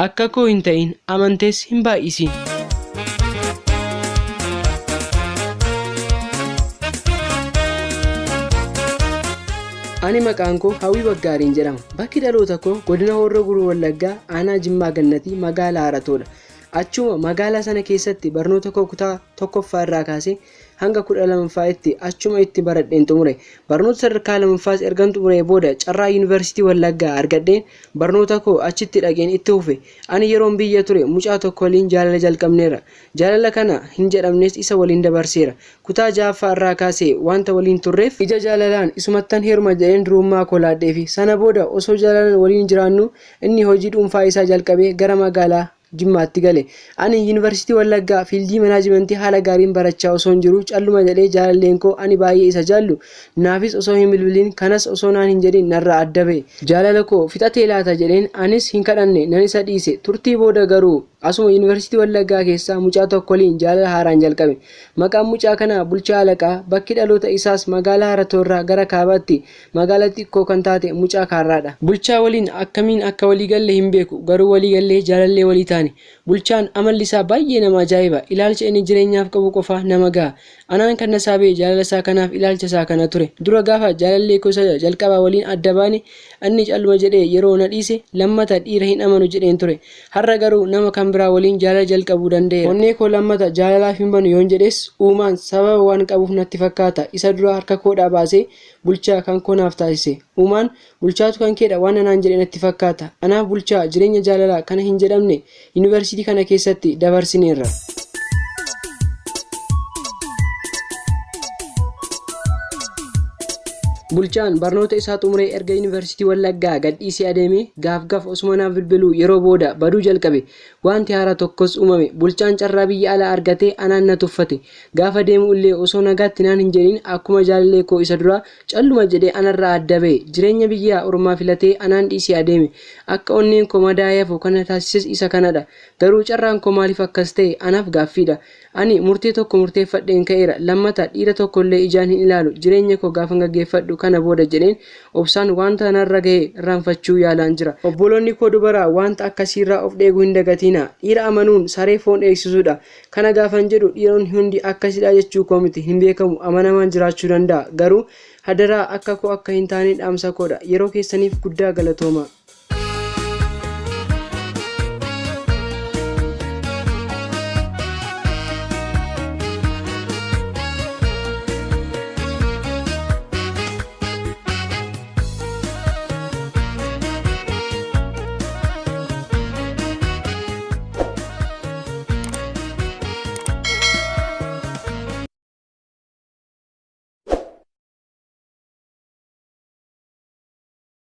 Akka koo hin ta'in, amantees hin baay'isiin. Ani maqaan koo Hawwii Baggaariin jedhama. Bakki dhaloota koo godina Horroo Guduruu Wallaggaa aanaa Jimmaa Gannatii magaalaa Haratoodha. Achuma magaalaa sana keessatti barnoota koo kutaa tokkoffaa irraa kaasee hanga 12ffaa itti achuma itti baradheen xumure. Barnoota sadarkaa lamaffaas ergan xumuree booda carraa Yuunivarsiitii Wallaggaa argadheen barnoota koo achitti dhaqeen itti fufe. Ani yeroon biyya ture mucaa tokko waliin jaalala jalqabneerra. Jaalala kana hin jedhamnes isa waliin dabarseera. Kutaa 6ffaa irraa kaasee wanta waliin turreef, ija jaalalaan isumattan heeruma jedheen durummaa koo laadheefi. Sana booda osoo jaalalaan waliin jiraannuu inni hojii dhuunfaa isaa jalqabee gara magaalaa Jimmaatti gale. Ani Yuunivarsiitii Wallaggaa fiildii manaajimentii haala gaariin barachaa osoon jiruu calluma jedhee jaalalleen koo ani baay'ee isa jaallu naafis osoo hin bilbiliin kanas osoo naan hin jedhin narraa adda ba'e. Jaalala koo fixatee laata jedheen anis hin kadhanne nan isa dhiise. Turtii booda garuu asuma Yuunivarsiitii Wallaggaa keessaa mucaa tokko waliin jaalala haaraan jalqabe. Maqaan mucaa kanaa Bulchaa Alaqaa, bakki dhaloota isaas magaalaa Haratoo irraa gara kaabaatti Magaalaa xiqqoo kan taate mucaa Kaarraadha. Bulchaa waliin akkamiin akka walii galle hin beeku, garuu walii gallee jaalallee walii taane. Bulchaan amalli isaa baay'ee nama ajaa'iba. Ilaalcha inni jireenyaaf qabu qofa nama gaha. Anaan kan na saabe jaalala isaa kanaaf ilaalcha isaa kana ture. Dura gaafa jaalallee koo isa jalqabaa waliin adda baane inni calluma jedhee yeroo na dhiise lammata dhiira hin amanu jedheen ture. Har'a garuu nama kan biraa waliin jaalala jalqabuu danda'eera. Onnee koo lammata jaalalaaf hin banu yoon jedhes uumaan sababa waan qabuuf natti fakkaata. Isa duraa harka koodhaa baasee Bulchaa kan koo naaf taasise. Uumaan, Bulchaatu kan keedha waan anaan jedhe natti fakkaata. Anaaf Bulchaa jireenya jaalalaa kana hin jedhamne Yuunivarsiitii kana keessatti dabarsineerra. Bulchaan barnoota isaa xumuree erga Yuunivarsiitii Wallaggaa gadhiisee adeemee gaaf gaf osuma naaf bilbiluu yeroo booda baduu jalqabe. Waanti haaraa tokkos uumame. Bulchaan carraa biyya alaa argatee anaan na tuffate. Gaafa deemu illee osoo nagaatti naan hin jedhin akkuma jaalallee koo isa duraa calluma jedhee anarraa adda ba'e. Jireenya biyya ormaa filatee anaan dhiisee adeeme. Akka onneen koo madaa'ee hafu kan na taasises isa kanadha. Garuu carraan koo maaliif akkas ta'e anaaf gaaffiidha. Ani murtee tokko murteeffadheen ka'eera. Lammata dhiira tokkollee ijaan hin ilaalu. Jireenya koo gaafan gaggeeffadhu kana booda jedheen obsaan wanta narra gahe irraanfachuu yaalaan jira. Obboloonni koo dubaraa wanta akkasiirraa of dheeguu hin dagatiinaa. Dhiira amanuun saree foon dheeksisuudha. Kana gaafan jedhu dhiironni hundi akkasidha jechuu koo miti. Hin beekamu amanamaan jiraachuu danda'a. Garuu hadaraa akka koo akka hin taane dhaamsa koodha. Yeroo keessaniif guddaa galatoomaa.